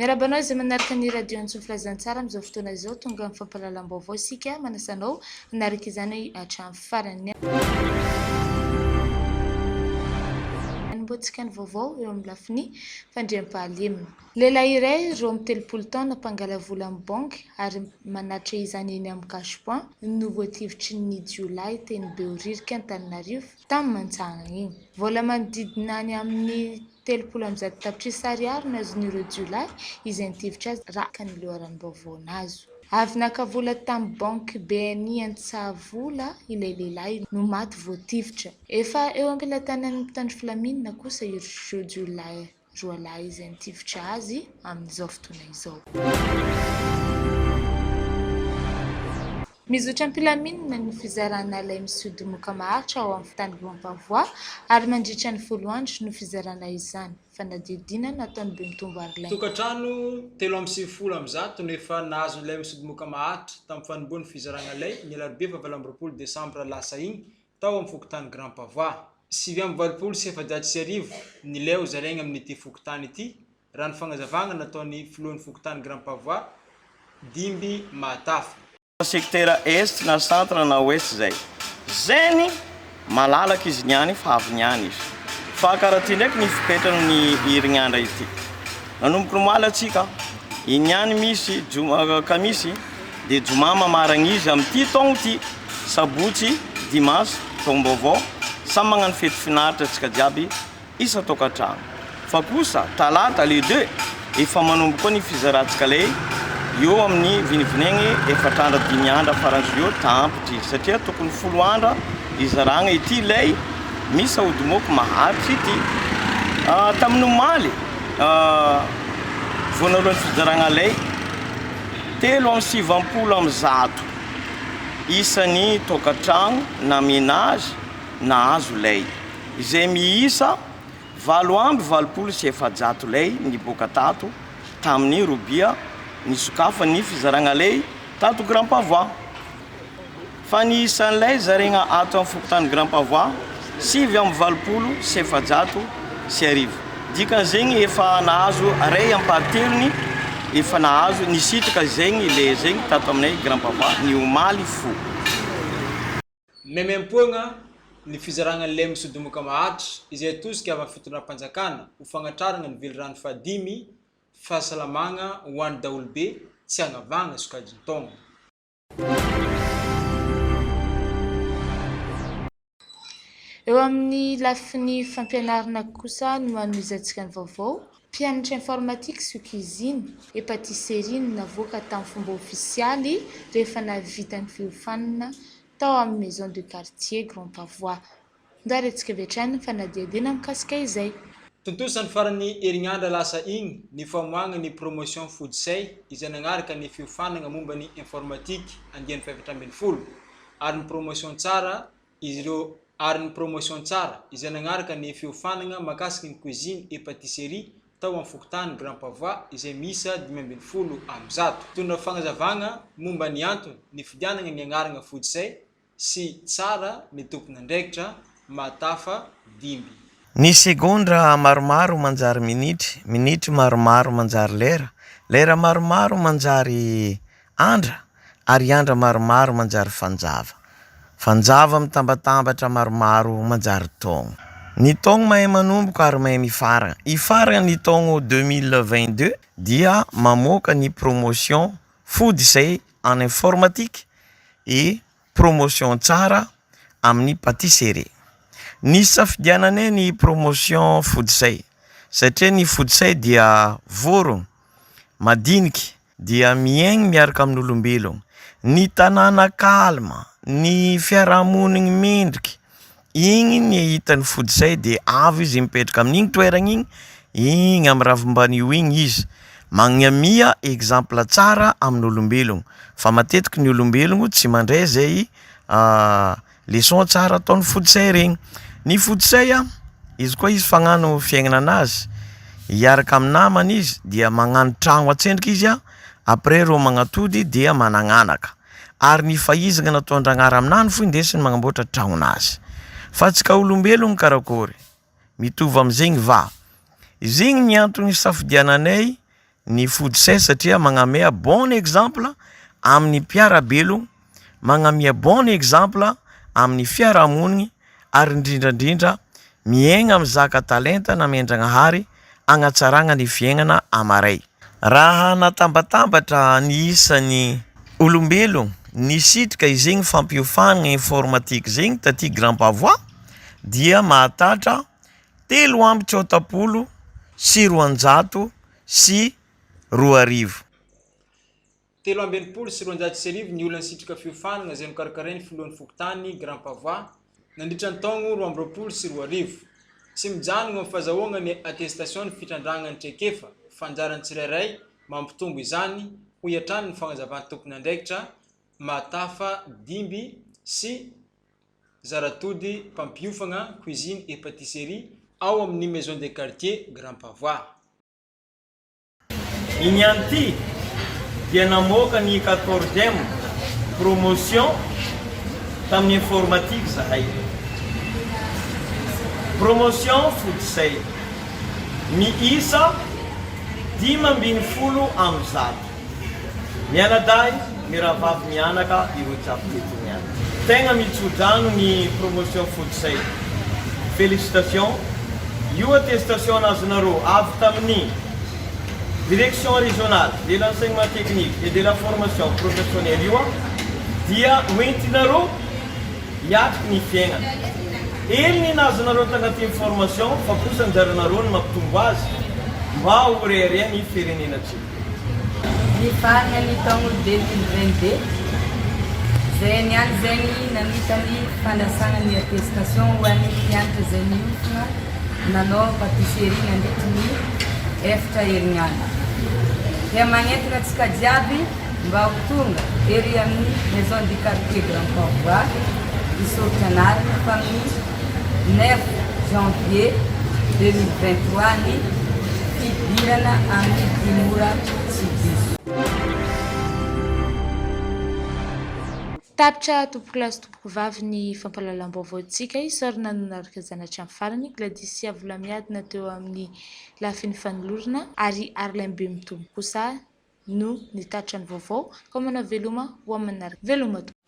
Miarahaba anao izay manaraka ny radio Antso Filazantsara amin'izao fotoana izao. Tonga amin'ny fampahalalam-baovao isika. Manasa anao hanaraka izany hatramin'ny farany. Anombohantsika ny vaovao eo amin'ny lafiny fandriampahalemana. Lehilahy iray 32 taona mpangala vola amin'ny banky ary manatitra izany eny amin'ny cash point no voatifitry ny jiolahy teny Behoririka Antananarivo tamin'ny mantsana iny. Vola manodidina any amin'ny 130 tapitrisa ariary no azon'ireo jiolahy izay nitifitra azy raha ny loharanom-baovao nazo. Avy naka vola tamin'ny banky BNI Antsahavola ilay lehilahy no maty voatifitra. Efa eo am-pelatanan'ny mpitandro filaminana kosa ireo jiolahy roalahy izay nitifitra azy amin'izao fotoana izao. Mizotra am-pilaminana ny fizarana lay misodimoka maharitra ao amin'ny fokontany Grand Pavois ary mandritra ny folo andro no fizarana izany. Fanadihadiana nataon'i Bemitombo Arlin. Tokantrano 193 no efa nahazo ny lay misodimoka maharitra tamin'ny fanombohan'ny fizarana lay ny alarobia faha-28 desambra lasa iny tao amin'ny fokontany Grand Pavois. 1489 ny lay hozaraigna amin'ity fokontany ity raha ny fagnazavagna nataon'ny filohan'ny fokontany Grand Pavois, Dimby Mahatafa. Secteur est na centre na ouest zay. Zegny malalaka izy niany fa avy niany izy. Fa karaha ty ndraiky ny fipetrany ny herignandra ity. Nanomboka omaly atsika, i niany misy joma kamisy de joma mamaragna izy amty taogno ty, sabotsy, dimanche, taom-baovao, samy magnano fety finaritra atsika jiaby. isan-tokantrano. Fa kosa talata le deux efa manomboka koa ny fizarantsika lay eo amin'ny vinivinegny efatra andra dimy andra faran'ny eo tampitra izy satria tokony folo andra izaragna ity lay misy aodimoko maharitra ity. Tamin'ny omaly voanalohany fizaragna lay 193 isan'ny tokantragno na menage nahazo lay. izay miisa 488 lay niboaka tato tamin'ny robia nisokafan'ny fizaragna lay tato Grand Pavois. Fa ny isan'ilay zaregna ato amin'ny fokontany Grand Pavois 1489. Dikan'izegny efa nahazo ray ampahatelony efa nahazo nisitraka zegny le zegny tato aminay Grand Pavois ny omaly fo. Maimaimpoagna ny fizaragna ny lem sodomoka maharitra izay atosika avy amin'ny fitondram-panjakana ho fagnatraragna ny velirano fahadimy fahasalamagna ho an'ny daholobe tsy agnavahagna sokajin-taogno. Eo amin'ny lafiny fampianarana kosa no hanohizantsika ny vaovao. Mpianatra informatique sy cuisine et pâtisserie no navoaka tamin'ny fomba ofisialy rehefa nahavita ny fiofanana tao amin'ny Maison de quartier Grand Pavois. Ndao arentsika avy hatrany ny fanadihadiana mikasika izay. Tontosa ny faran'ny herignandra lasa igny ny famoahagna ny promotion Food-Say izay nagnaraka ny fiofanagna momba ny informatique andiany faha-14 ary ny promotion Tsara izy ireo ary ny promotion tsara izay nagnaraka ny fiofanagna makasiky ny cuisine et pâtisserie tao amin'ny fokontany Grand Pavois izay miisa 115. Nitondra fagnazavagna momba ny antony nifidianagna ny agnaragna Fodsay sy Tsara ny tompon'andraikitra Mahatafa Dimby. Ny segondra maromaro manjary minitry, minitry maromaro manjary lera, lera maromaro manjary andra ary andra maromaro manjary fanjava. Fanjava mitambatambatra maromaro manjary taogno. Ny taogno mahay manomboka ary mahay mifaragna. Hifaragna ny taogno 2022 dia mamoaka ny promotion fody izay en informatique et promotion tsara amin'ny patisserie. Nisafidiananay ny promotion fodisay satria ny fodisay dia vorogno madiniky dia miaigny miaraka amin'olombelogno, ny tanàna calme, ny fiarahamonigny mendriky, igny ny hitan'ny fodisay de avy izy mipetraka amin'igny toeragna igny, igny amy ravim-banio igny izy, magnamia exemple tsara amin'olombelogno fa matetiky ny olombelogno tsy mandray zay Leçon tsara ataon'ny fodisay regny. Ny fodisay a, izy koa izy fagnano fiaignananazy, hiaraka amin'ny namany izy dia magnano tragno atsendriky izy a, après reo magnatody dia managnanaka, ary ny fahizagna nataon-dragnahary aminany fo indesiny magnamboatra tragnonazy, fa antsika olombelogno karakôry? Mitovy amizegny va? Zegny ny antony isafidiananay. ny Fodisay satria magnamea bon exemple amin'ny mpiara-belogno, magnamia bon exemple amin'ny fiarahamonigny ary indrindrandrindra miaigna mizaka talenta namendragnahary agnatsaragna ny fiaignana amaray. Raha natambatambatra ny isan'ny olombelogno nisitrika izegny fampiofanagna informatique zegny taty Grand Pavois dia mahatatra 2083. 1263 ny olona nisitrika fiofanana izay nokarakarain'ny filohan'ny fokontany Grand Pavois nandritra ny taogno 2022. Tsy mijanona amin'ny fahazahoagna ny attestation ny fitrandrahagna ny traikefa fa anjaran'ny tsirairay mampitombo izany, hoy hatrany ny fagnazavan'ny tompon'andraikitra Mahatafa Dimby sy Zaratody mpampiofagna cuisine et pâtisserie ao amin'ny Maison de quartier Grand Pavois. Iny ihany ity dia namoaka ny quatorzième promotion tamin'ny informatique zahay. Promotion Fodsay miisa 115. Mianadahy, mirahavavy mianaka ireo jiaby teto niany. Tegna mitsodrano ny promotion Fodsay. Félicitations. Io attestation nazonareo avy tamin'ny Direction Régionale de l'Enseignement Technique et de la Formation Professionnelle io dia hoentinareo hiatriky ny fiaignana. Eny ny nazonareo tagnatin'ny formation fa kosa anjaranareo ny mampitombo azy mba ho rehareha ny firenenantsika. Nifarana ny taogno 2022, zay niany zegny namita ny fandrasagna ny attestation ho an'ny mpianatra izay niofagna nanao patisserie nandritry ny efatra herignandro. Dia magnentana antsika jiaby mba ho tonga ery amin'ny Maison du Quartier Grand Pavois hisoritra anarana fa amin'ny neuf janvier 2023 ny fidirana amin'ny dimy ora tsy diso. Tapitra tompokolahy sy tompokovavy ny fampahalalam-baovaontsika. Isaorana nanaraka izany hatramin'ny farany. Gladys Volamiadina teo amin'ny lafiny fanolorana ary Arlin Bemitombo kosa no nitatitra ny vaovao. Ka manao veloma ho amin'ny manaraka. Veloma tompoko.